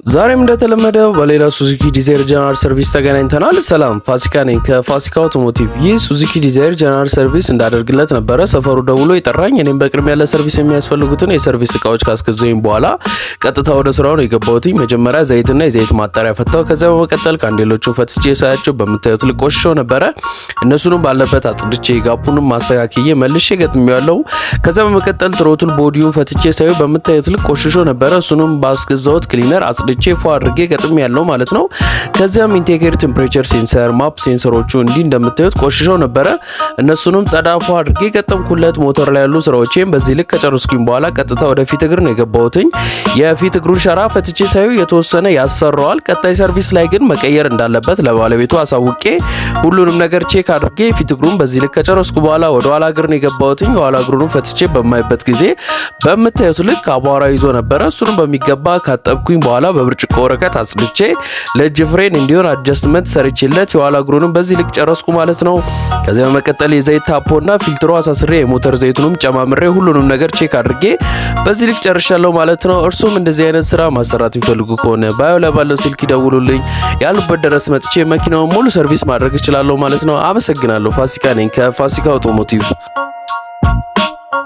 ዛሬም እንደተለመደው በሌላ ሱዙኪ ዲዛይር general service ተገናኝተናል። ሰላም፣ ፋሲካ ነኝ ከፋሲካ አውቶሞቲቭ። ይህ ሱዙኪ ዲዛይር general service እንዳደርግለት ነበረ ሰፈሩ ደውሎ የጠራኝ። እኔም በቅድሚያ ለ service የሚያስፈልጉትን የ service እቃዎች ካስገዛኝ በኋላ ቀጥታ ወደ ስራው ነው የገባሁት። መጀመሪያ ዘይትና የዘይት ማጣሪያ ፈታው። ከዚያ በመቀጠል ካንዴሎቹን ፈትቼ ሳያቸው በምታዩት ልክ ቆሽሸው ነበረ። እነሱንም ባለበት አጽድቼ gap ኡንም ማስተካክዬ መልሼ ገጥሜዋለሁ። ከዚያ በመቀጠል throttle body ውን ፈትቼ ሳየው በምታዩት ልክ ቆሽሾ ነበረ። እሱንም ባስገዛሁት cleaner አጽድቼ ፎ አድርጌ ገጥሜያለው ማለት ነው። ከዚያም intake air temperature sensor፣ MAP sensor ኦቹ እንዲህ እንደምታዩት ቆሽሸው ነበረ። እነሱንም ጸዳ ፎ አድርጌ ገጠምኩለት። ሞተር ላይ ያሉ ስራዎቼን በዚህ ልክ ከጨረስኩኝ በኋላ ቀጥታ ወደ ፊት እግር ነው የገባሁትኝ። የፊት እግሩን ሸራ ፈትቼ ሳየው የተወሰነ ያሰራዋል። ቀጣይ service ላይ ግን መቀየር እንዳለበት ለባለቤቱ አሳውቄ ሁሉንም ነገር check አድርጌ የፊት እግሩን በዚህ ልክ ከጨረስኩ በኋላ ወደ ኋላ እግር ነው የገባሁትኝ። የኋላ እግሩንም ፈትቼ በማይበት ጊዜ በምታዩት ልክ አቧራ ይዞ ነበረ። እሱንም በሚገባ ካጠብኩኝ በኋላ በብርጭቆ ወረቀት አጽድቼ ለእጅ ፍሬን እንዲሆን adjustment ሰርቼለት የኋላ እግሩንም በዚህ ልክ ጨረስኩ ማለት ነው። ከዚያ በመቀጠል የዘይት ታፖና ፊልትሮ አሳስሬ የሞተር ዘይቱንም ጨማምሬ ሁሉንም ነገር check አድርጌ በዚህ ልክ ጨርሻለሁ ማለት ነው። እርሱም እንደዚህ አይነት ስራ ማሰራት የሚፈልጉ ከሆነ bio ላይ ባለው ስልክ ይደውሉልኝ። ያሉበት ድረስ መጥቼ መኪናውን ሙሉ service ማድረግ እችላለሁ ማለት ነው። አመሰግናለሁ። ፋሲካ ነኝ ከፋሲካ አውቶሞቲቭ።